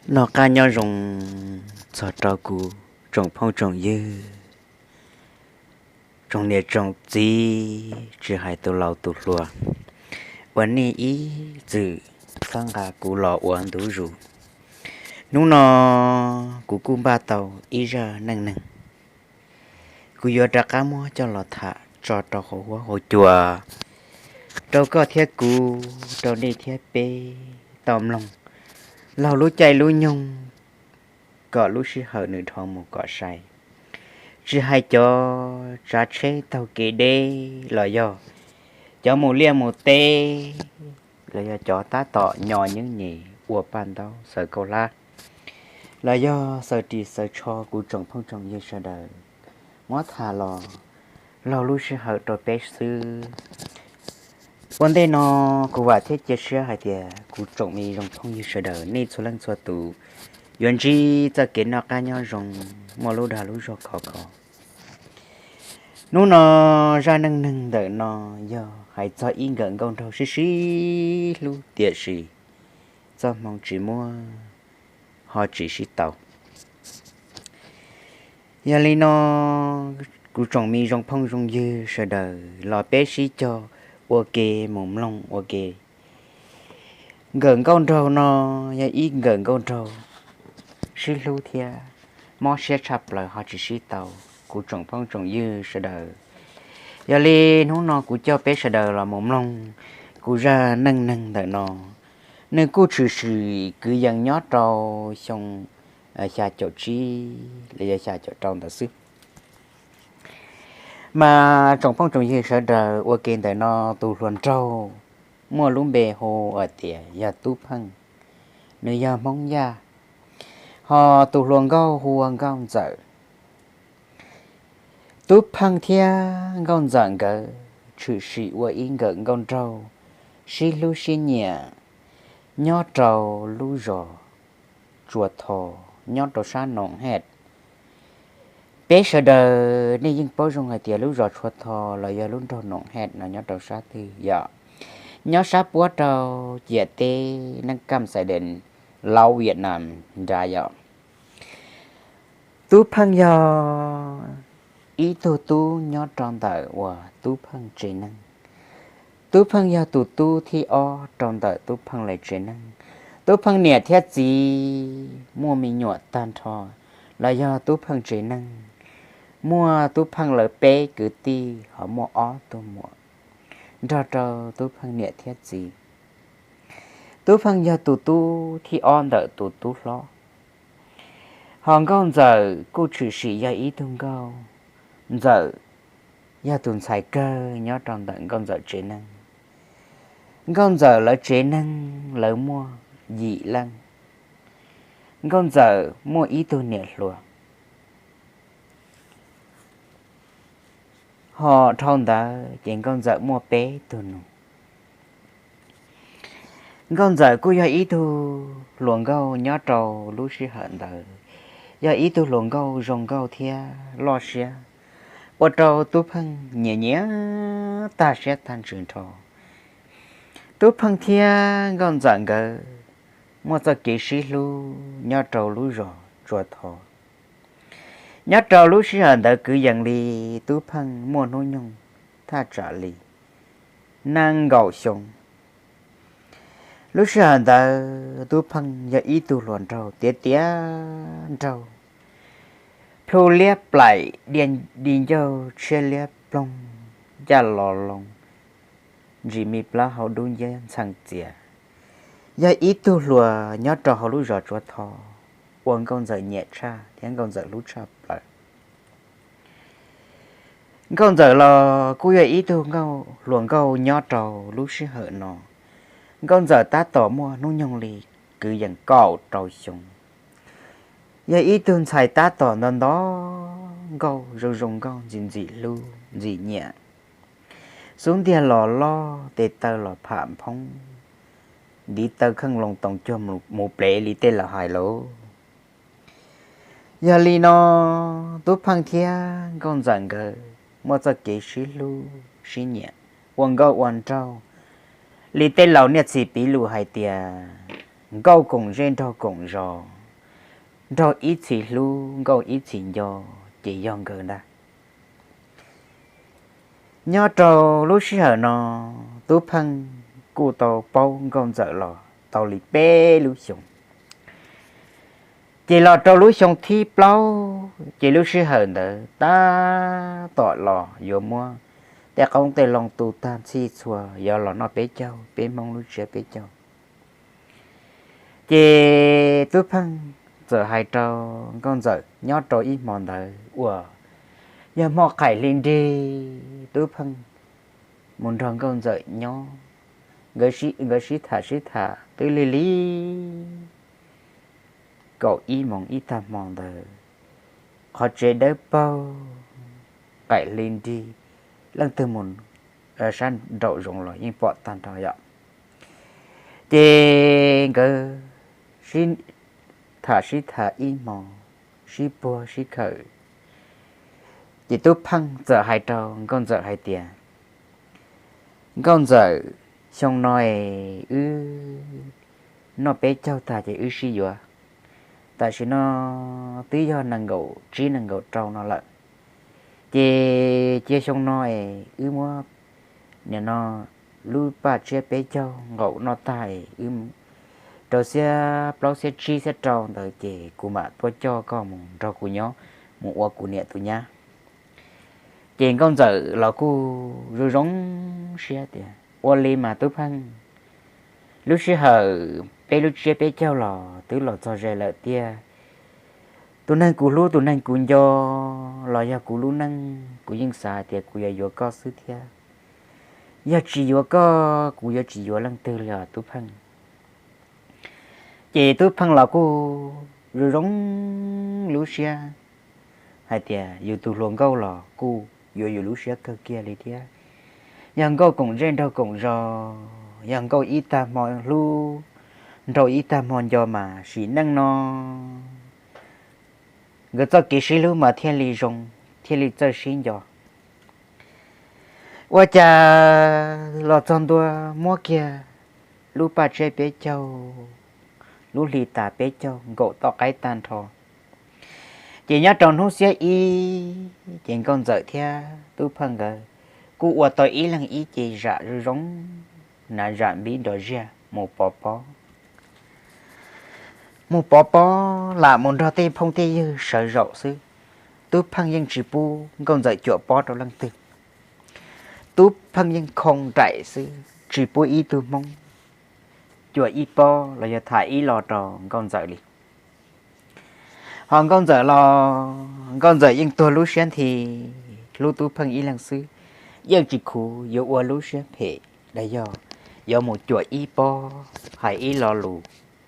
Noj qab nyob zoo txog rau kuv tsoom phooj tsoom ywg, tsoom niam tsoom txiv, tsis hais tus laus tus hluas uas nej ib txwm txhawb nqa kuv los ua ntu zus. Hnub no kuv kuj npaj tau ib zaj neej neeg, kuv yuav rov qab muab coj los tham tso rau hauv huab hauv cua, rau koj thiab kuv, rau nej thiab peb tau mloog laug lub caij lub nyoog, kom lub sij hawm nws dhau mus kom sai. Tsis hais cov tsav tsheb taug kev deb los yog cov mus liaj mus teb, los yog cov tab tom nyo nyeeb nyem ua paj ntaub xaws kaub hlab, los yog xaws ris xaws tsho, kuv tsoom phooj tsoom ywg sawv daws, muab tham los laug lub sij hawm rau peb xwb. Ua ntej no, kuv vam thiab cia siab hais tias kuv tsoom me zoo phooj ywg sawv daws nej txhua leej txhua tus yuav ntsib txoj kev noj qab nyob zoo, muaj lub dag lub zog khov kho. Hnub no zaj neej neeg ntawm no yog hais txog ib nkawm nkauj nraug sib sib hlub tiam sis txoj hmoo tsis muaj, ho tsis sib tau. Yog li no, kuv tsoom me zoo phooj zoo ywg sawv daws los peb sib cog ua ke mus mloog ua ke. Nkawm nkauj nraug no yog ib nkawm nkauj nraug sib hlub thiab mob siab tshaj plaws ho tsis sib tau, kuv tsoom phooj tsoom ywg sawv daws. Yog li hnub no kuv coj peb sawv daws los mus mloog kuv zaj neej neeg ntawm no. Nws kuj tshwm sim kwv yees nyob rau xyoo xya caum tsib los yog xya caum rau ntawd xwb. Mas tsoom phooj tsoom ywg sawv daws, ua ke ntawm no tus hluas nraug muaj lub npe hu hais tias yog Tub Pheej, nws yog Hmoob Yaj, ho tus hluas nkauj hu ua Nkauj Ntxawm. Tub Pheej thiab Nkauj Ntxawm nkawd tshwm sim ua ib nkawm nkauj nraug sib hlub sib nyiam nyob rau lub zos Tsua Tho, nyob rau sab Noom Hej. Peb sawv daws nej yeej paub zoo hais tias lub zos Tsua Tho los yog lub nroog Noom Hej no nyob rau sab twg yom? Nyob sab puab rau ciam teb Nam Kam Xais Dees, Laus Viaj Nam nrad yom. Tub Pheej yog ib tug tub nyob rau ntawm uas Tub Pheej tsev neeg. Tub Pheej yog tus tub thib ob rau ntawm Tub Pheej lawv tsev neeg. Tub Pheej niam thiab txiv muaj me nyuam tag nrho, los yog Tub Pheej tsev neeg muaj Tub Pheej lawv peb kwv tij ho muaj ob tug muam nrog rau Tub Pheej niam thiab txiv. Tub Pheej yog tus tub thib ob ntawm tus tub hlob. Ho Nkauj Ntxawm kuj tshwm sim yog ib tug nkauj. Ntxawm yog tus ntxhais kawg nyob rau ntawm Nkauj Ntxawm tsev neeg. Nkauj Ntxawm lawv tsev neeg lawv muaj yim leej. Nkauj Ntxawm muaj ib tug niam hluas. Ho dhau ntawd ces Nkauj Ntxawm muaj peb tug nus. Nkauj Ntxawm kuj yog ib tug hluas nkauj nyob rau lub sij hawm ntawd, yog ib tug hluas nkauj zoo nkauj thiab loj siab, ua rau Tub Pheej nyiam nyiam tag siab tag ntsws nrho. Tub Pheej thiab Nkauj Ntxawm nkawd muaj txoj kev sib hlub nyob rau lub zos Tsua Tho. Nyob rau lub sij hawm ntawd kwv yees li Tub Pheej muaj hnub nyoog thaj tsam li nees nkaum xyoo. Lub sij hawm ntawd Tub Pheej yog ib tug hluas nraug tiav tiav nraug, plhu liab plaim, di ncauj tshiab liab ploog, ncaj los loo, ntsis me plab hau dub nciab ntxhee txias. Yog ib tug hluas nyob rau hauv lub zos Tsua Tho uas Nkauj Ntxawm nyiam tshaj thiab Nkauj Ntxawm hlub tshaj plaws. Nkauj Ntxawm los kuj yog ib tug hluas nkauj nyob rau lub sij hawm no. Nkauj Ntxawm tab tom muaj hnub nyoog li kwv yees kaum rau xyoo. Yog ib tug ntxhais tab tom nto nto nkauj, zoo zoo nkauj, ntxim ntxim hlub ntxim nyiam. Xub ntiag los loj, tes taw los pham nphoob, ntiv taw kheej loo toos cuag mus plev li tej laus hais lauj. Yog li no, Tub Pheej thiab Nkauj Ntxawm nkawd muaj txoj kev sib hlub sib nyiam, ua nkauj ua nraug li tej laus niaj txhis piv lus hais tias Nkauj koom zej nraug koom zos, nraug ib txhis hlub nkauj ib txhis nco, ces yog nkawd ntag. Nyob rau lub sij hawm no, Tub Pheej kuj tau paub Nkauj Ntxawm los tau li peb lub xyoo. Ces los rau lub xyoo thib plaub, ces lub sij hawm ntawd tab tom los yuav muab tej qoob tej loo tu tag ntxhib txhua yuav los noj peb caug, peb Hmoob lub tsiab peb caug. Ces Tub Pheej txawm hais rau Nkauj Ntxawm nyob rau ib hmo ntawd uas yog hmo qaim hli nrig, Tub Pheej mus nrog Nkauj Ntxawm nyob, nkawd sib tham sib tham twb lig li kaum ib moos ib tag hmo ntawd, qhov tsev dawb paug, qaim hli nrig, leej twg mus sab nraum zoov los yeej pom tag nrho yom. Ces nkawd sib tham sib tham ib hmo, sib puag sib khawm, ces Tub Pheej txawm hais rau Nkauj Ntxawm hais tias, Nkauj Ntxawm, xyoo no es wb noj peb caug tag ces wb sib yuav. Tam sim no twb yog nees nkaum tsib nees nkaum rau no lawm, ces cia xyoo no es wb muab nim no lub paj tsiab peb caug nkaum noj tag es wb rau xiab plaub xiab tsib xiab rau ntawd ces kuv mam tuaj coj koj mus nrog kuv nyob, mus ua kuv niam tus nyab. Ces Nkauj Ntxawm los kuj zoo zoo siab tias, Ua li mas Tub Pheej, lub sij hawm peb lub tsiab peb caug los twb los txog ze lawm tiag. Tus neeg kuv hlub tus neeg kuv nco los yog kuv lub neej, kuv yeej xav hais tias kuv yuav yuav koj xwb thiab. Yog tsis yuav koj kuv yuav tsis yuav leej twg li os Tub Pheej. Ces Tub Pheej los kuj zoo zoo lub siab hais tias yus tus hluas nkauj los kuj yuav yus lub siab kawg kiag li thiab. Yog nkauj koom zej nraug koom zos, yog nkauj ib tag hmo hlub, nraug ib tag hmo nco mas sim neej no nkawd txoj kev sib hlub mas thiaj li zoo, thiaj li txawj sib nco. Ua cas los txog ntua muab kiag lub paj tsiab peb caug, lub hli tas peb caug nkaum toj qaib tag nrho. Ces nyob rau hnub xiab ib ces Nkauj Ntxawm thiab Tub Pheej nkawd kuj ua tau ib leeg ib ce zam zoo zoo, hnav zam npib nrov ziag mus pov pob. Mus pov pob lam mus nrog tej phooj tej ywg sawv zaum xwb. Tub Pheej yeej tsis pub Nkauj Ntxawm cuam pob rau leej twg. Tub Pheej yeej khoo nraim xwb, tsis pub ib tug Hmoob cuam ib pob los yog tham ib lo rau Nkauj Ntxawm li. Ho Nkauj Ntxawm los Nkauj Ntxawm yeej tuag lub siab nthi hlub Tub Pheej ib leeg xwb, yeej tsis khuv yuav ua lub siab phem los yog yuav mus cuam ib pob hais ib lo lus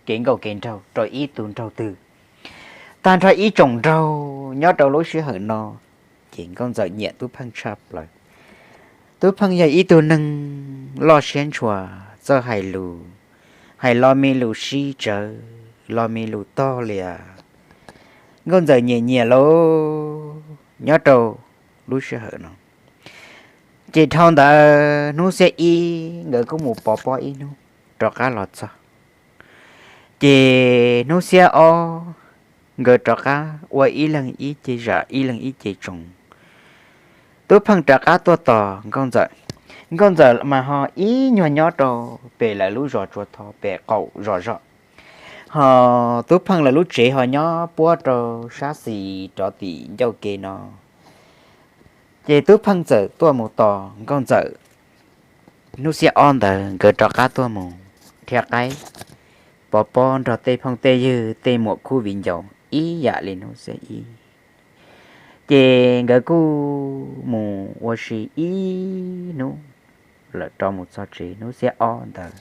kev nkauj kev nraug rau ib tug nraug twg. Tag nrho ib tsoom nraug nyob rau lub sij hawm no ces Nkauj Ntxawm nyiam Tub Pheej tshaj plaws. Tub Pheej yog ib tug neeg loj siab ntshua, txawj hais lus, hais lo me lus sib tsawv, lo me lus tog lias. Nkauj Ntxawm nyiam nyiam lauj nyob rau lub sij hawm no. Ces dhau ntawd hnub xiab ib nkawd kuj mus pov pob ib hnub rov qab los txog. Ces hnub xiab ob nkawd rov qab ua ib leeg ib ce zam ib leeg ib ce tsoos. Tub Pheej rov qab tuaj tos Nkauj Ntxawm. Nkauj Ntxawm mas ho ib nyuag nyob rau pem lawv lub zos Tsua Tho pem qaum zos zog. Ho Tub Pheej lawv lub tsev ho nyob puab rau sab xis rov tim ncauj ke no. Ces Tub Pheej txawm tuaj mus tos Nkauj Ntxawm. Hnub xiab ob ntawd nkawd rov qab tuaj mus nrhiav qaib, pov pob nrog tej phooj tej ywg tej muam khub viv ncaus ib yam li hnub xiab ib. Ces nkawd kuj mus ua si ib hnub lawm rov mus txog tsev hnub xiab ob ntawd.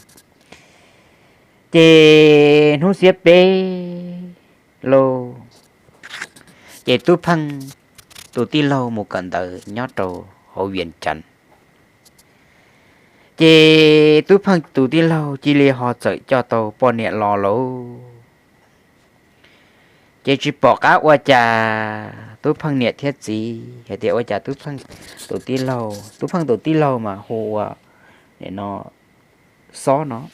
Ces hnub xiab peb lauj, ces Tub Pheej tus tij laug mus kawm ntawv nyob rau hauv Vias Cas. Ces Tub Pheej tus tij laug cia li ho txawm coj tau poj niam los lauj. Ces tsis pom qab ua cas Tub Pheej niam thiab txiv hais tias ua cas Tub Pheej tus tij laug, Tub Pheej tus tij laug mas hu ua nim no Xob no,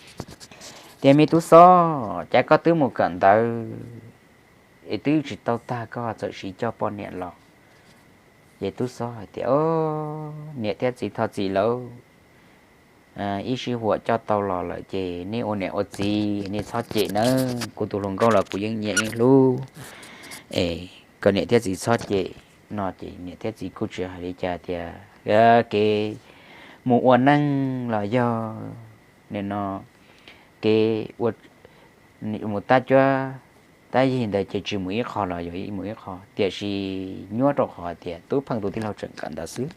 Tias, Me tub xob, cas koj twb mus kawm ntawv es twb tsis tau tag koj txawm siv coj poj niam los? Ces tub xob hais tias, Niam thiab txiv, thov txim lauj, ib sij huam coj tau los lawm ces nej ua niam ua txiv nej txhob cem nawb, kuv tus hluas nkauj los kuv yeej nyiam yeej hlub, es kom niam thiab txiv txhob cem. No ces niam thiab txiv kuj tsis hais li cas tias, kev mus ua neej los yog nim no kev mus tab cuab tab yig ntawd ces tsis mus ib qho los yuav mus ib qho, tiam sis nyuaj rau qhov tias Tub Pheej tus tij laug tseem kawm ntawv xwb.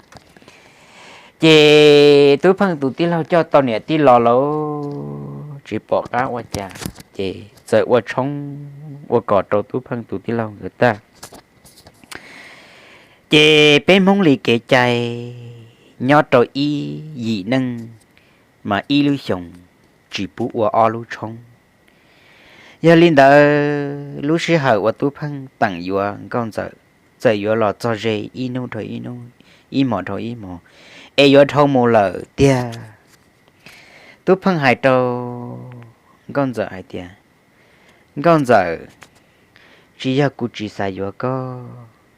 Ces Tub Pheej tus tij laug coj tau niam tij los lawm tsis pom qab ua cas, ces txawm ua tshoob ua kos rau Tub Pheej tus tij laug nkawd tag. Ces peb Hmoob li kev cai, nyob rau ib yim neej mas ib lub xyoos tsis pub ua ob lub tshoob. Yog li ntawd lub sij hawm uas Tub Pheej teem yuav Nkauj Ntxawm txawm yuav los txog ze ib hnub dhau ib hnub, ib hmos dhau ib hmos, es yuav dhau mus lawm tiag. Tub Pheej hais rau Nkauj Ntxawm hais tias, Nkauj Ntxawm, tsis yog kuv tsis xav yuav koj,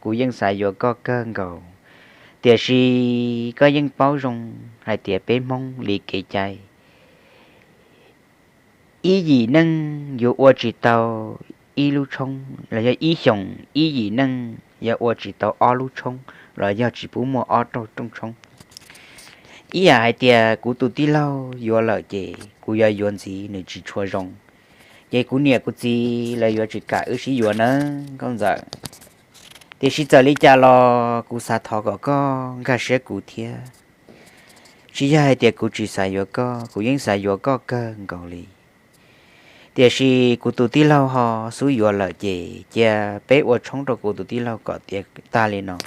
kuv yeej xav yuav koj kawg nkaus, tiam sis koj yeej paub zoo hais tias peb Hmoob li kev cai, ib yim neej yuav ua tsis tau ib lub tshoob los yog ib xyoos ib yim neej yog ua tsis tau ob lub tshoob los yog tsis pub muaj ob rooj tshoob. Ib yam hais tias kuv tus tij laug yuav lawm ces kuv yuav yuav ntxiv nws tsis tshua zoo, ces kuv niam kuv txiv lawv yuav tsis kam wb sib yuav nawb Nkauj Ntxawm. Tiam sis txawm li cas los kuv xav thov kom koj nkag siab kuv thiab. Tsis yog hais tias kuv tsis xav yuav koj, kuv yeej xav yuav koj kawg nkaus li. Tiam sis kuv tus tij laug ho xub yuav lawm ces cia peb ua tshoob rau kuv tus tij laug kom tiav tag li no,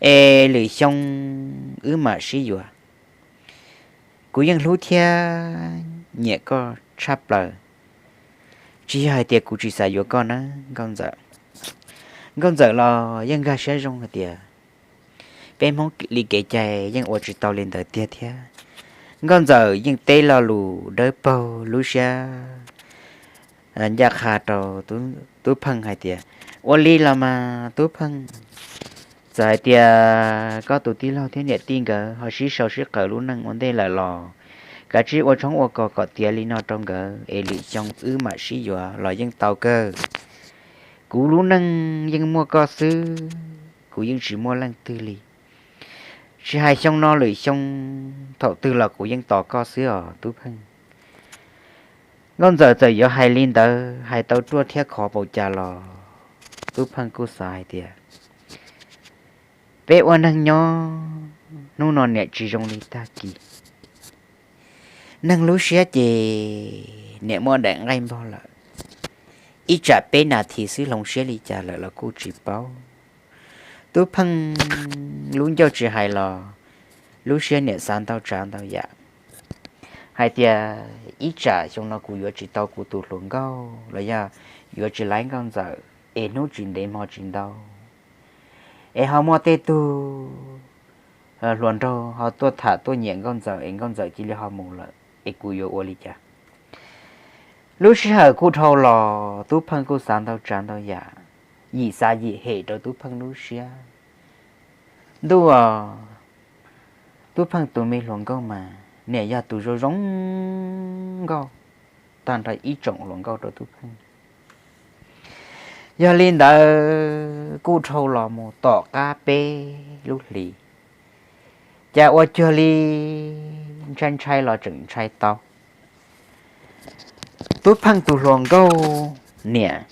es lwm xyoo wb mam sib yuav. Kuv yeej hlub thiab nyiam koj tshaj plaws. Tsis yog hais tias kuv tsis xav yuav koj na Nkauj Ntxawm. Nkauj Ntxawm los yeej nkag siab zoo hais tias peb Hmoob li kev cai yeej ua tsis tau li ntawd tiag thiab. Nkauj Ntxawm yeej teb lo lus dawb paug lub siab ncaj qha rau Tub Pheej hais tias, Ua li los mas Tub Pheej, txawm hais tias koj tus tij laug thiab niam tij nkawd ho sib sau sib qawm lub neej ua ntej lawm los kav tsij ua tshoob ua kos kom tiav li no rau nkawd es lwm xyoo wb mam sib yuav los yeej tau kawg. Kuv lub neej yeej muaj koj xwb, kuv yeej tsis muaj leej twg li. Tsis hais xyoo no lwm xyoo, thaum twg los kuv yeej tos koj xwb os Tub Pheej. Nkauj Ntxawm txawm yuav hais li ntawd hais tau ruaj thiab khov npaum cas los Tub Pheej kuj xav hais tias, Peb ua neeg nyob hnub no niam tsis zoo li tag kis. Neeg lub siab ces niam muaj daim nqaij npog lawm, ib tsam peb nas this xwb hloov siab li cas lawm los kuj tsis paub. Tub Pheej lub ncauj tsis hais los lub siab niam xav ntau tsav ntau yam hais tias, Ib tsam xyoo no kuv yuav tsis tau kuv tus hluas nkauj los yog yuav tsis laiv Nkauj Ntxawm es hnub tsis ntev hmo tsis ntau es ho muaj tej tug hluas nraug ho tuaj tham tuaj nyiam Nkauj Ntxawm es Nkauj Ntxawm cia li ho mus lawm es kuv yuav ua li cas? Lub sij hawm kuj dhau los Tub Pheej kuj xav ntau tsav ntau yam, yim xav yim hem rau Tub Pheej lub siab. Ntuj aw, Tub Pheej tus me hluas nkauj mas niam yog tus zoo zoo nkauj tag nrho ib tsoom hluas nkauj rau Tub Pheej. Yog li ntawd kuj dhau los mus tom qab peb lub hlis, cas ua cuag li ntshai ntshai los tseem ntshai tau. Tub Pheej tus hluas nkauj niam,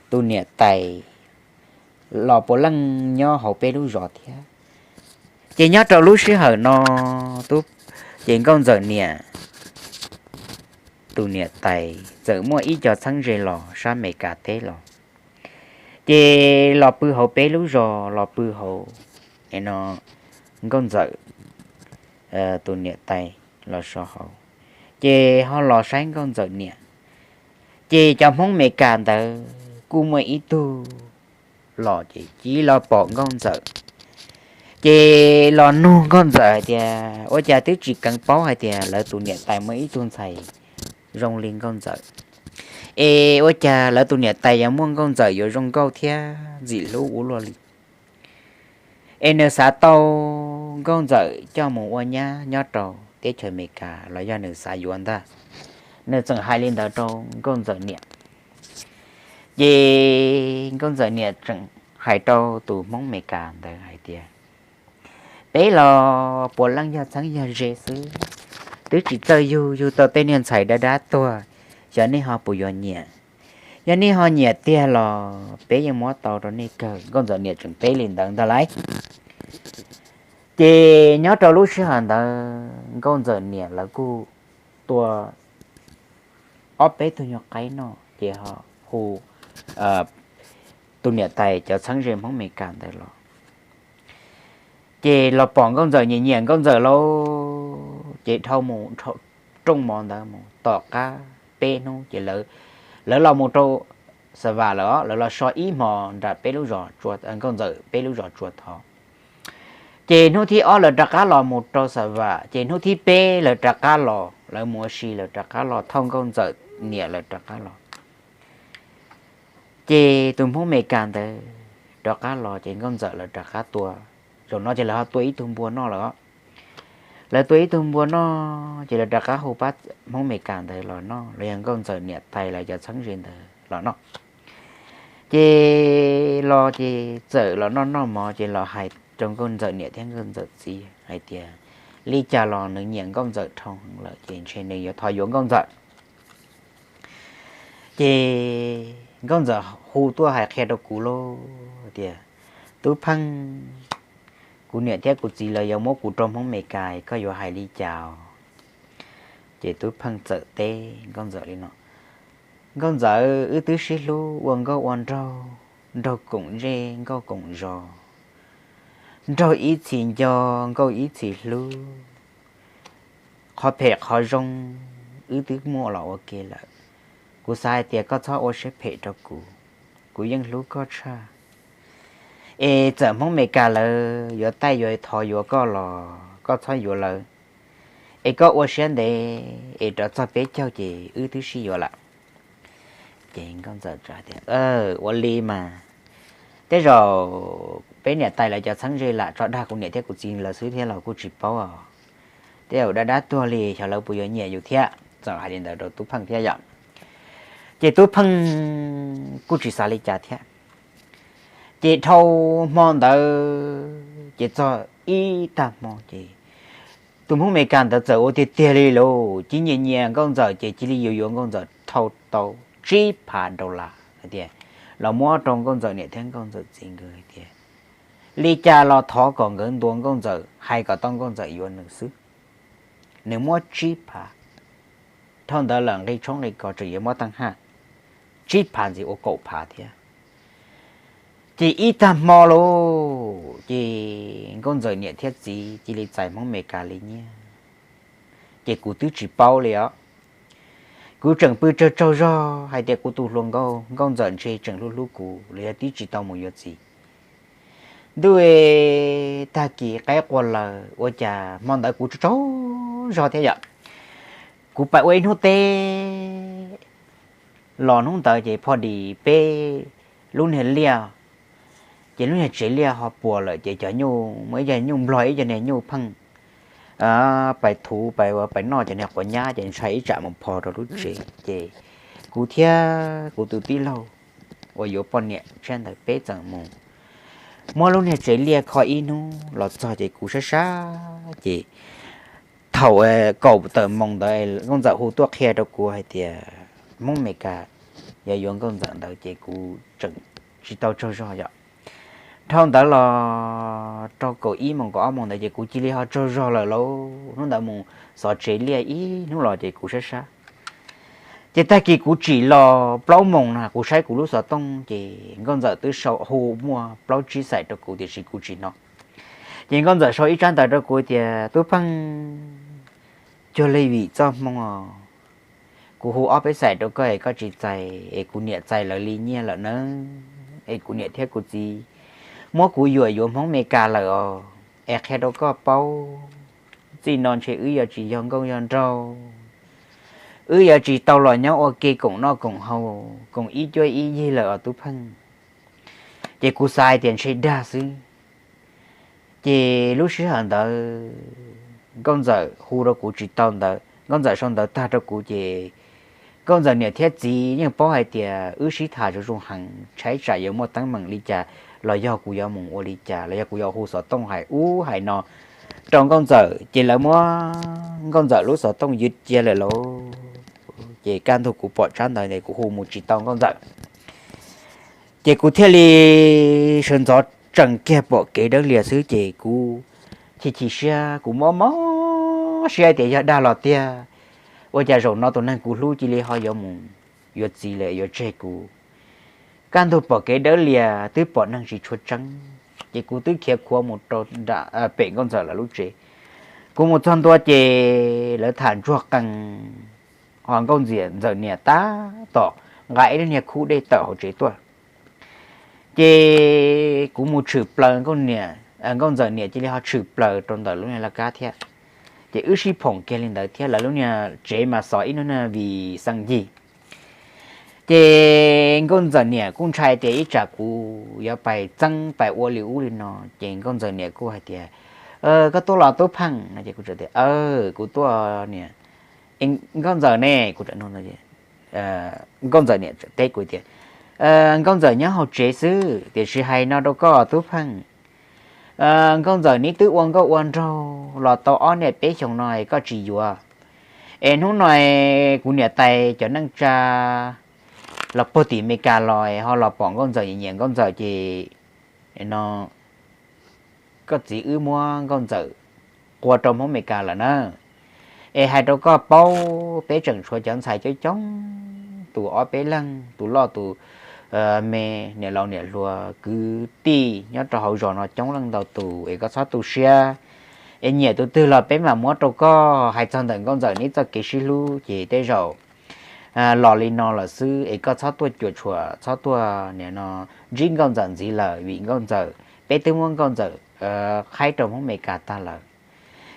tus niam tais los puav leej nyob hauv peb lub zos thiab. Ces nyob rau lub sij hawm no, ces Nkauj Ntxawm niam, tus niam tais txawm muaj ib co txheeb ze los sab Amelikas teb los, ces los pw hauv peb lub zos los pw hauv no, Nkauj Ntxawm tus niam tais los so hauv, ces ho los saib Nkauj Ntxawm niam. Ces cov Hmoob Amelikas ntawd kuj muaj ib tug los ces cia los pom Nkauj Ntxawm, ces los nug Nkauj Ntxawm hais tias ua cas twb tsis keev paub hais tias lawv tus niam tais muaj ib tug ntxhais zoo li nkauj ntxawm. Es ua cas lawv tus niam tais yuav muaj nkauj ntxawm yuav zoo nkauj thiab ntxim hlub ua luaj li? Es nws xav tau nkauj ntxawm coj mus ua nyab nyob rau teb chaws Amelikas los yog nws xav yuav ntag. Nws txawm hais li ntawd rau nkauj ntxawm niam. Ces nkauj ntxawm niam tseem hais rau tus Hmoob Amelikas ntawd hais tias, peb los puav leej yog txheeb yog ze xwb, twb tsis txawj yug, yug tau tej niag ntxhais dab dab tuag, xyov nej ho puas yuav nyiam. Yog nej ho nyiam tiag los peb yeej muab tau rau nej kawg. Nkauj ntxawm niam tseem teb li ntawd ntag lauj. Ces nyob rau lub sij hawm ntawd nkauj ntxawm niam lawv kuj tua ob peb tug nyuag qaib noj ces ho hu tus niam tais cov txheeb ze Hmoob Amelikas ntawd los. Ces los pom nkauj ntxawm nyiam nyiam nkauj ntxawm lauj, ces dhau mus rooj mov ntawd mus tom qab peb hnub ces lawv los mus rau Xa Vam lawm, lawv los so ib hmo nram peb lub zos, nkauj ntxawm peb lub zos Tsua Thov. Ces hnub thib ob lawv rov qab los mus rau Xa Vam, ces hnub thib peb lawv rov qab los, lawv mus ua si lawv rov qab los thauj nkauj ntxawm niam lawv rov qab los. Ces tus Hmoob Amelikas ntawd rov qab los ces nkauj ntxawm lawv rov qab tua, zaum no ces lawv ho tua ib tug npua noj lawm. Lawv tua ib tug npua noj ces lawv rov qab hu pab Hmoob Amelikas ntawd los noj, los yog nkauj ntxawm niam tais lawv cov txheeb ze ntawd los noj. Ces los ces txawm los noj noj mov ces los hais rau nkauj ntxawm niam thiab nkauj ntxawm txiv hais tias, li cas los nws nyiam nkauj ntxawm dhau lawm ces ntshe nws yuav thov yuav nkauj ntxawm. Ces nkauj ntxawm hu tuaj hais qhia rau kuv lauj tias, tub pheej, kuv niam thiab kuv txiv lawv yuav muab kuv rau Hmoob Amelikas, koj yuav hais li cas? Ces tub pheej txawm teb nkauj ntxawm li no, nkauj ntxawm, wb twb sib hlub ua nkauj ua nraug, nraug koom ntsej nkauj koom zos, nraug ib txhis nco nkauj ib txhis hlub. Qhov phem qhov zoo wb twb muaj los ua ke lawm. Kuv xav hais tias koj txhob ua siab phem rau kuv, kuv yeej hlub koj tshaj. Es txawm Hmoob Amelikas lawv yuav taij yuav thov yuav koj los koj txhob yuav lawv, es koj ua siab ntev es rov txog peb caug ces wb twb sib yuav lawm. Ces nkauj ntxawm tias, ua li mas, tej zaum peb niam tais lawv cov txheeb ze lam tso dag kuv niam thiab kuv txiv lawv xwb thiab los kuj tsis paub os. Tej zaum dab dab tuag li xyov lawv puas yuav nyiam yus thiab. Txawm hais li ntawd rau tub pheej thiab yom. Ces tub pheej kuj tsis xav li cas thiab. Ces dhau hmo ntawd ces txog ib tag hmo ces tus Hmoob Amelikas ntawd txawm ua tiag tiag li lauj, cia li nyiam nyiam nkauj ntxawm ces cia li yuav yuav nkauj ntxawm thau tau tsib phav dollar hais tias, los muab rau nkauj ntxawm niam thiab nkauj ntxawm txiv nkawd hais tias, li cas los thov kom nkawd ntuas nkauj ntxawm hais kom tau nkauj ntxawm yuav nws xwb. Nws muab tsib phav, dhau ntawd lawm nqi tshoob nqi kos tseem yuav muab tag haj, tsib phav ntxiv ua kaum phav thiab. Ces ib tag hmo lauj ces nkauj ntxawm niam thiab txiv cia li txais Hmoob Amelikas li nyiaj. Ces kuv twb tsis paub li os. Kuv tseem pw tsaug tsaug zog hais tias kuv tus hluas nkauj, nkauj ntxawm ntshe tseem hlub hlub kuv los yog twb tsis tau mus yuav txiv. Ntuj, tag kis qaib qua lawm ua cas hmo ntawd kuv tsaug tsaug zog thiab yom. Kuv pais ua ib hnub teb los hnub ntawd ces pho dis peb lub niag liaj, ces lub niag tsev liaj ho puas lawm ces cov nyuj, muaj ib co nyuj nplog ib co niag nyuj pheej pais thuv pais ua pais noj cov niag quav nyab ces ntshai ib tsam mus pho rau lub tsev ces kuv thiab kuv tus tij laug uas yuav poj niam tshiab ntawd peb txawm mus muab lub niag tsev liaj kho ib hnub los txog ces kuv sab sab ces thaum kaum tawm moos ntawd nkauj ntxawm hu tuaj qhia rau kuv hais tias Hmoob Amelikas yuav yuav nkauj ntxawm ntawd ces kuv tseem tsis tau tsaug zog yom. Dhau ntawd los rau kaum ib moos kaum ob moos ntawd ces kuv cia li ho tsaug zog lawm lauj. Hnub ntawd mus xov tsev liaj ib hnub los ces kuv sab sab. Ces tag kis kuv tsim los plaub moos na kuv saib kuv lub xov tooj ces nkauj ntxawm twb sau hu muaj plaub tsib xais rau kuv tiam sis kuv tsis hnov. Ces nkauj ntxawm sau ib tsab ntawv rau kuv tias tub pheej, cuag li vim txoj hmoo os, kuv hu ob peb xais rau koj es koj tsis txais es kuv niam txais lawv li nyiaj lawm nawb, es kuv niam thiab kuv txiv muab kuv yuam yuav Hmoob Amelikas lawm os, es qhia rau koj paub, txij no ntshe wb yuav tsis yog nkauj yog nraug, wb yuav tsis tau los nyob ua ke koom noj koom haus koom ib cuab ib yig lawm os Tub Pheej. Ces kuv xav hais tias ntshe dag xwb. Ces lub sij hawm ntawd nkauj ntxawm hu rau kuv tsis tau ntawd, nkauj ntxawm sau ntawv tag rau kuv ces nkauj ntxawm niam thiab txiv yeej paub hais tias wb sib tham zoo zoo heev, tshaib tsam yuav muaj teeb meem li cas los yog kuv yuav mus ua li cas los yog kuv yuav hu xov tooj hais ub hais no rau nkauj ntxawm ces lawv muab nkauj ntxawm lub xov tooj ywj cia lawm lauj. Ces kaj ntug kuv pom tsab ntawv ntawd kuv hu mus tsis tau nkauj ntxawm. Ces kuv thiaj li sawv ntxov tsees kiag pom kev dawb lias xwb ces kuv chim chim siab, kuv mob mob siab tias yog dag los tiag, ua cas zaum no tus neeg kuv hlub cia li ho yuav mus yuav txiv lawm yuav tseg kuv. Kaj ntug pom kev dawb lias twb pom neeg tsis tshua tseeb, ces kuv twb khiav khuav mus rau pem nkauj ntxawm lawv lub tsev. Kuv mus txog ntua ces lawv tham ntsuag qees, ho nkauj ntxawm niam tab tom nqa ib lub niag khub dej tawm hauv tsev tuaj. Ces kuv mus tshwm plaws nkauj ntxawm niam cia li ho tshwm plaws rau ntawm lub niag laj kab thiab. Ces wb sib phoom kiag li ntawd thiab, lawv lub niag tsev mas xov ib lub niag vis xees ncig. Ces nkauj ntxawm niam kuj ntshai tias ib tsam kuv yuav pais txeeb pais ua li ub li no, ces nkauj ntxawm niam kuj hais tias, Koj tuaj los Tub Pheej? No ces kuv tias, Kuv tuaj niam. Nkauj ntxawm ne? Kuv, nkauj ntxawm niam teb kuv tias, Nkauj ntxawm nyob hauv tsev xwb, tiam sis hais no rau koj Tub Pheej, nkauj ntxawm neb twb ua nkauj ua nraug los tau ob niaj peb xyoos no es koj tsis yuav, es hnub no kuv niam tais cov neej tsa los puag tim Amelikas los ho los pom nkauj ntxawm, nyiam nkauj ntxawm ces no koj txiv wb muab nkauj ntxawm qua rau Hmoob Amelikas lawm na. Es hais rau koj paub, peb tseem tshuav cov ntxhais coob coob, tus ob peb leeg, tus loj tus me, niam laus niam hluas kwv tij nyob rau hauv zos no coob leej ntau tus, es koj txhob tu siab, es nyiam tus twg los peb mam muab rau koj. Hais txog ntawm nkauj ntxawm neb txoj kev sib hlub ces tej zaum los li no lawm xwb, es koj txhob tuaj cuam tshuam, txhob tuaj niam no ntsib nkauj ntxawm ntxiv lawm, vim nkauj ntxawm, peb twb muab nkauj ntxawm qhaib rau Hmoob Amelikas tag lawm.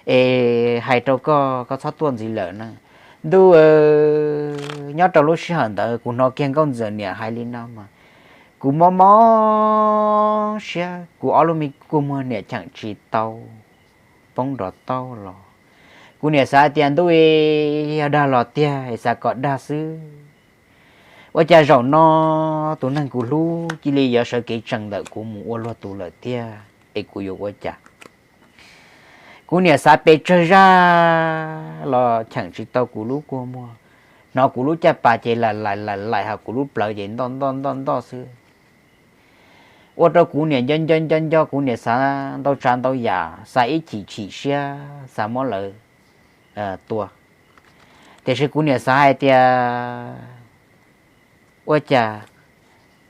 Es hais rau koj, koj txhob tuaj ntxiv lawm na. Ntuj, nyob rau lub sij hawm ntawd kuv hnov kiag nkauj ntxawm niam hais li no mas kuv mob mob siab, kuv ob lub me kua muag niam cheem tsis tau poob nrov taub los. Kuv niam xav tias ntuj, yog dag los tiag es xav kom dag xwb. Ua cas zaum no tus neeg kuv hlub cia li yuav sawv kev tsees ntawm kuv mus ua luag tus lawm tiag, es kuv yuav ua cas? Kuv niam xav pes tsawg zaj los cheem tsis tau kuv lub kua muag. Hnov kuv lub caj pas ces lam laim lam laim, ho kuv lub plawv ces ntoj ntoj ntoj ntoj xwb. Ua rau kuv niam nco nco nco nco, kuv niam xav ntau tsav ntau yam, xav ib chim chim siab xav muab lawv tua. Tiam sis kuv niam xav hais tias ua cas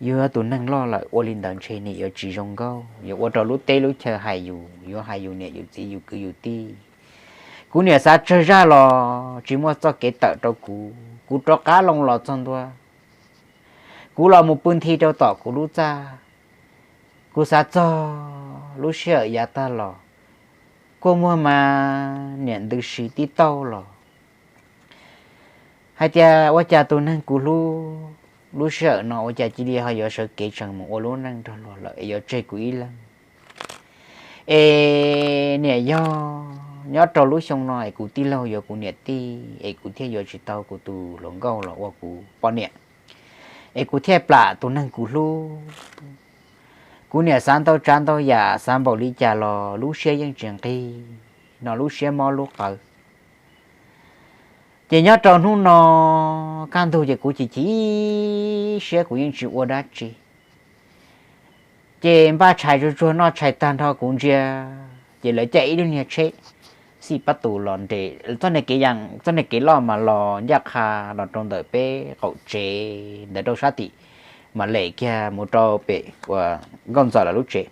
yus yog tus neeg loj lawm ua li ntawd ntshe niam yuav tsis zoo nkauj, yuav ua rau lub teb lub chaw hais yus, yuav hais yus niam yus txiv yus kwv yus tij. Kuv niam xav tsawg zaj los tsis muaj txoj kev tawm rau kuv. Kuv rov qab loo los txog ntua, kuv los mus pw nthi rau tom kuv lub txaj. Kuv xav txog lub sij hawm yav tag los, kua muag mas niam ntws si tib taug los. Hais tias ua cas tus neeg kuv hlub lub sij hawm no ua cas cia li ho yuav sawv kev tsees mus ua lub neej nrog luag lawm es yuav tseg kuv ib leeg. Es niam yog nyob rau lub xyoo no es kuv tij laug yuav kuv niam tij es kuv thiaj yuav tsis tau kuv tus hluas nkauj los ua kuv poj niam, es kuv thiaj plam tus neeg kuv hlub. Kuv niam xav ntau tsav ntau yam, xav npaum li cas los lub siab yeej tsis nqig, no lub siab mob lub qawv. Ces nyob rau hnub no kaj ntug ces kuv chim chim siab kuv yeej tsis ua dab tsi. Ces npaj tshais tsuag tsuag noj tshais tag nrho kuv ntsia, ces lawv caij ib lub niag tsheb xij pab tus los nres txoj niag kev loj mas los ncaj qha los rau ntawm peb qaum tsev ntawd rau sab tim, mas lem kiag mus rau pem uas nkauj ntxawm lawv lub tsev.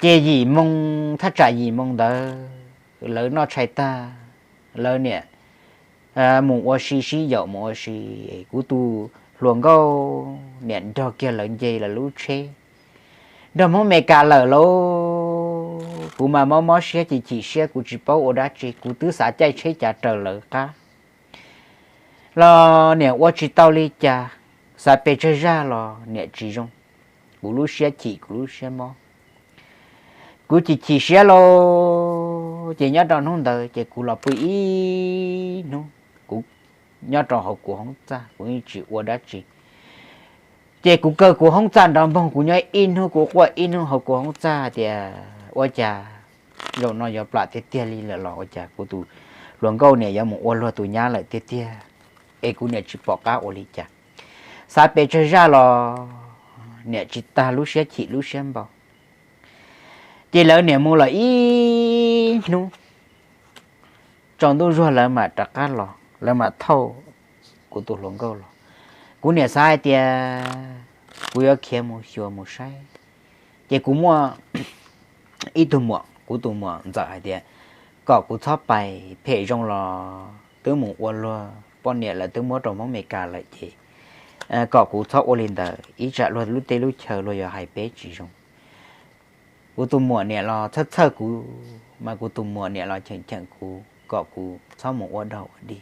Ces yim moo, thaj tsam yim moo ntawd lawv noj tshais tag, lawv niam mus ua si, sib yaum mus ua si, kuv tus hluas nkauj niam nrog kiag lawv nce lawv lub tsheb nrog Hmoob Amelikas lawm lauj. Kuv mas mob mob siab chim chim siab, kuv tsis paub ua dab tsi, kuv twb xav caij tsheb cav raws lawv qab. los niam ua tsis tau li cas, xav pes tsawg zaj los niam tsis zoo. Kuv lub siab chim, kuv lub siab mob, kuv chim chim siab lauj. Ces nyob rau hnub ntawd ces kuv los pw ib hnub, kuv nyob rau hauv kuv hoob txaj, kuv yeej tsis ua dab tsi. Ces kuv kaw kuv hoob txaj nrov npoog, kuv nyob ib hnub, kuv quaj ib hnub hauv kuv hoob txaj tias ua cas zaum no yuav plam tiag tiag li lawm los ua cas kuv tus hluas nkauj niam yuav mus ua luag tus nyab lawm tiag tiag, es kuv niam tsis pom qab ua li cas. Xav pes tsawg zaj los niam tsis tag lub siab chim lub siab npau. Ces lawv niam mus lawm ib hnub, tsaus ntuj zuag lawv mam rov qab los, lawv mam thauj kuv tus hluas nkauj los. Kuv niam xav hais tias kuv yuav khiav mus xyuas mus saib. Ces kuv muaj ib tug muam, kuv tus muam ntxawm hais tias kom kuv txhob pais, phem zoo los twb mus ua luag poj niam lawm, twb muab rau Hmoob Amelikas lawm ces kom kuv txhob ua li ntawd, ib tsam luag lub teb lub chaw luag yuav hais peb tsis zoo. Kuv tus muam niam los txhawj txhawj kuv, mas kuv tus muam niam los cheem cheem kuv kom kuv txhob mus ua dog ua dig.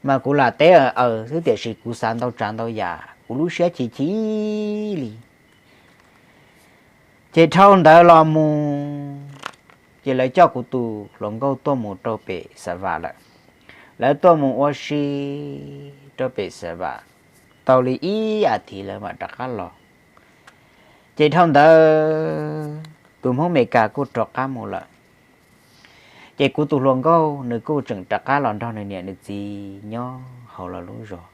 Mas kuv lam teb aws xwb tiam sis kuv xav ntau tsav ntau yam, kuv lub siab chim chim li. Ces dhau ntawd los mus, ces lawv coj kuv tus hluas nkauj tuaj mus rau pem Xav Vam lawm. Lawv tuaj mus ua si rau pem Xav Vam tau li ib as thiv lawv mam rov qab los. Ces dhau ntawd tus Hmoob Amelikas kuj rov qab mus lawm. Ces kuv tus hluas nkauj nws kuj tseem rov qab los nrog nws niam nws txiv nyob hauv lawv lub zos.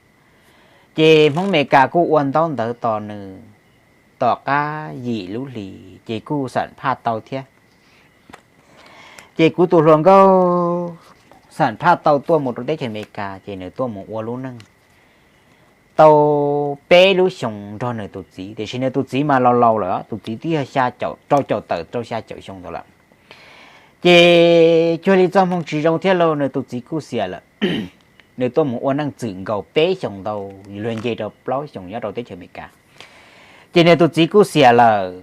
Ces Hmoob Amelikas kuj ua ntaub ntawv tos nws tom qab yim lub hlis ces kuj xam phaj tau thiab. Ces kuv tus hluas nkauj xam phaj tau tuaj mus rau teb chaws Amelikas ces nws tuaj mus ua lub neej tau peb lub xyoos nrog nws tus txiv, tiam sis nws tus txiv mas laus laus lawm, tus txiv twb yog rau caum tawm rau xya caum xyoo ntawd lawm. Ces cuag li txoj hmoo tsis zoo thiab lauj, nws tus txiv kuj xiam lawm. Nws tuaj mus ua neej txwm nkaus peb xyoos ntau, luag nce rau plaub xyoos nyob rau teb chaws Amelikas. Ces nws tus txiv kuj xiam lawm,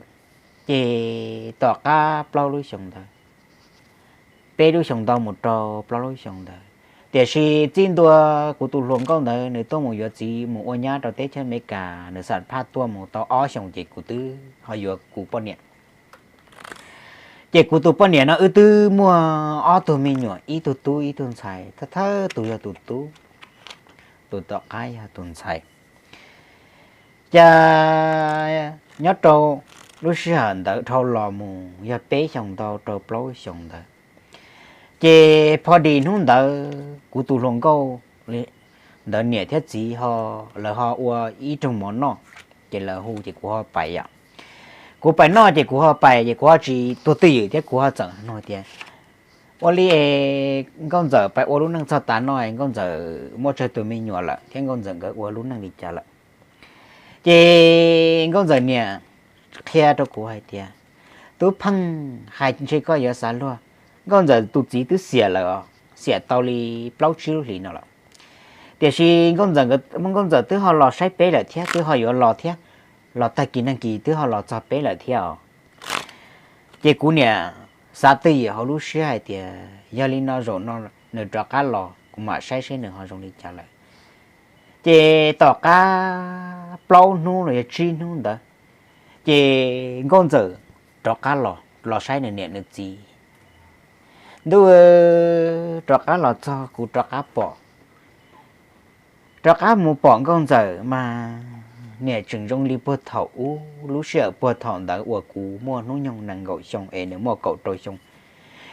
ces tom qab plaub lub xyoos ntawd, peb lub xyoos ntau mus rau plaub lub xyoos ntawd. Tiam sis txij ntua kuv tus hluas nkauj ntawd nws tuaj mus yuav txiv mus ua nyab rau teb chaws Amelikas, nws xam phaj tuaj mus tau ob xyoos ces kuv twb ho yuav kuv poj niam. Ces kuv tus poj niam no wb twb muaj ob tug me nyuam, ib tug tub ib tug ntxhais, thawj thawj tus yog tus tub, tus tom qab yog tus ntxhais. Ces nyob rau lub sij hawm ntawd dhau los mus yog peb xyoos ntau rau plaub xyoos ntawd. Ces pho dis hnub ntawd kuv tus hluas nkauj ntawd niam thiab txiv ho, lawv ho ua ib rooj mov noj, ces lawv hu ces kuv ho pais yom. Kuv pais noj ces kuv ho pais ces kuv ho tsis tuag twj ywm thiab kuv ho txawm nug tias, ua li es nkauj ntxawm pais ua lub neej txog tav no es nkauj ntxawm muaj tsawg tus me nyuam lawm thiab nkauj ntxawm nkawd ua lub neej li cas lawm? Ces nkauj ntxawm niam qhia rau kuv hais tias, tub pheej hais ntshe koj yuav xav luag, nkauj ntxawm tus txiv twb xiam lawm os, xiam tau li plaub tsib lub hlis no lawm. Tiam sis nkauj ntxawm, nkauj ntxawm twb ho los saib peb lawm thiab, twb ho yuav los thiab, los tag kis neeg kis twb ho los txog peb lawm thiab os. Ces kuv niam xav twj ywm hauv lub siab hais tias yog li no zaum no nws rov qab los kuv mam saib seb nws ho zoo li cas lawm. Ces tom qab plaub hnub los yog tsib hnub ntawd, ces nkauj ntxawm rov qab los, los saib nws niam nws txiv. Ntuj, rov qab los txog kuv rov qab pom, rov qab mus pom nkauj ntxawm mas niam tseem zoo li puag thaum ub, lub sij hawm puag thaum ntawd uas kuv muaj hnub nyoog nees nkaum xyoo es nws muaj kaum rau xyoo,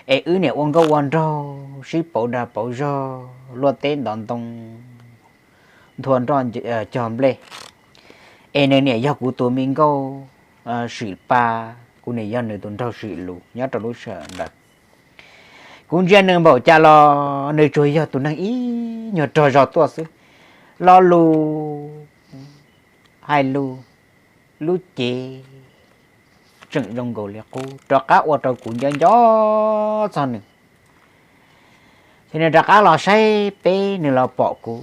es wb niam ua nkauj ua nraug sib pauv dag pauv zog luaj teb ntov ntoo, nthua nroj cog nplej, es nws niam yog kuv tus me nkauj swm pa, kuv niam yog nws tus nraug swm lus nyob rau lub sij hawm ntawd. Kuv ntsia nws npaum cas los nws tsuas yog tus neeg ib nyuag rog zog tuaj xwb, lo lus hais lus, lub cev tseem zoo nkaus li qub, rov qab ua rau kuv nco nco txog nws. Ces nws rov qab los saib peb, nws los pom kuv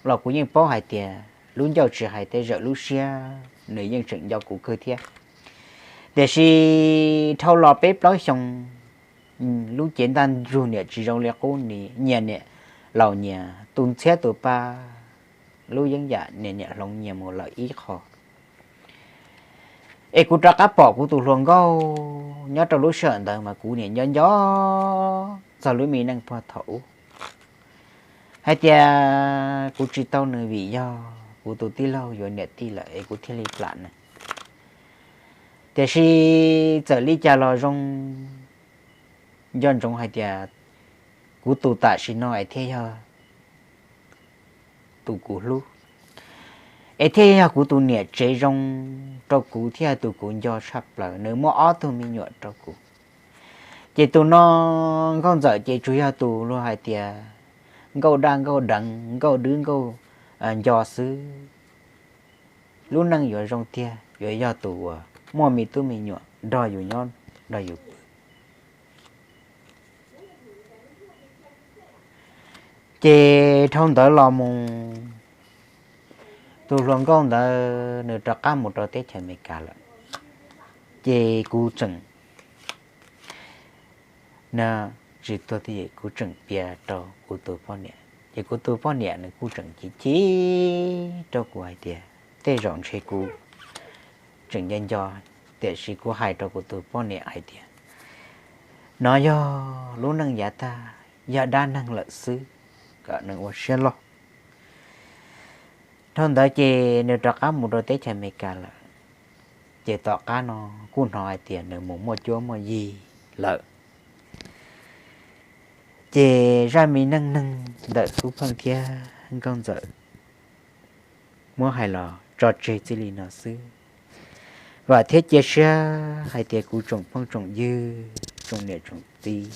los kuv yeej paub hais tias lub ncauj tsis hais tej zaum lub siab nws yeej tseem nco kuv kawg thiab. Tiam sis dhau los peb plaub xyoo, lub cev ntaj ntsug niam tsis zoo li qub, nyias niam laus nyias, tus ntxhiab tus pab, lub yeeb yam nyias nyiam hloov nyias mus lawm ib qho. Es kuv rov qab pom kuv tus hluas nkauj nyob rau lub sij hawm ntawd mas kuv niam nco nco txog lub me neej puag thaum ub hais tias kuv tsis tau nws vim yog kuv tus tij laug yuav niam tij lawm es kuv thiaj li plam nws. Tiam sis txawm li cas los zoo, nco ntsoov hais tias kuv tus tam sim no es thiaj yog tus kuv hlub, es thiaj yog kuv tus niam tsev zoo rau kuv thiab tus kuv nco tshaj plaws. Nws muaj ob tug me nyuam rau kuv, ces tus no, Nkauj Ntxawm, ces tsuas yog tus luag hais tias nkauj daj nkauj deev, nkauj dwb nkauj nco xwb. Lub neej yuav zoo tiag yuav yog tus uas muaj me tub me nyuam nrog yus nyob nrog yus pw. Ces dhau ntawd los mus, tus hluas nkauj ntawd nws rov qab mus rau teb chaws Amelikas lawm. Ces kuv tseem, tsis tuag, kuv tseem piav rau kuv tus poj niam, ces kuv tus poj niam nws kuj tseem chim chim rau kuv hais tias tej zaum ntshe kuv tseem nco nco, tiam sis kuv hais rau kuv tus poj niam hais tias nov yog lub neej yav tag, yog dab neeg lawm xwb, kom nws ua siab loj. Dhau ntawd ces nws rov qab mus rau teb chaws Amelikas lawm. Ces tom qab no kuj hnov hais tias nws mus muaj cuab muaj yig lawm. Ces zaj me neej neeg ntawm Tub Pheej thiab Nkauj Ntxawm muab hais los tso tseg txij li no xwb. Vam thiab cia siab hais tias kuv tsoom phooj tsoom ywg, tsoom niam tsoom txiv,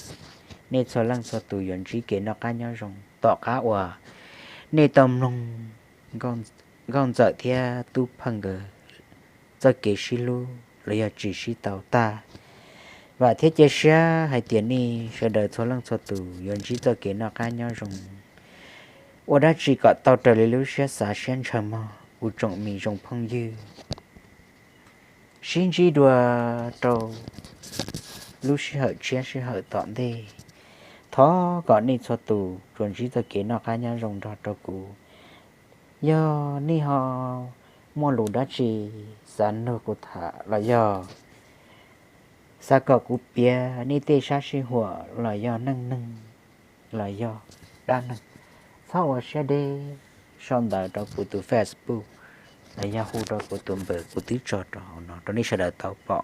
nej txhua leej txhua tus yuav ntsib kev noj qab nyob zoo tom qab uas nej tau mloog Nkauj Ntxawm thiab Tub Pheej nkawd txoj kev sib hlub los yog tsis sib tau tag. Vam thiab cia siab hais tias nej sawv daws txhua leej txhua tus yuav ntsib txoj kev noj qab nyob zoo, ua dab tsi kom tau raws li lub siab xav siab ntshaw mog kuv tsoom me zoo phooj ywg. Sib ntsib dua rau lub sij hawm tshiab sij hawm tom ntej. Thov kom nej txhua tus tsuas ntsib txoj kev noj qab nyob zoo nrog rau kuv. Yog nej ho muaj lus dab tsi xav nrog kuv tham los yog xav kom kuv piav nej tej sab sij huam los yog neej neeg los yog dab neeg, txhob ua siab deb, sau ntawv rau kuv tus Facebook los yog hu rau kuv tus npawb kuv twb tso rau hauv no rau nej sawv daws tau pom.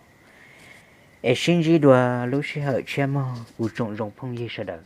Es sib ntsib dua lub sij hawm tshiab mog kuv tsoom zoo phooj ywg sawv daws.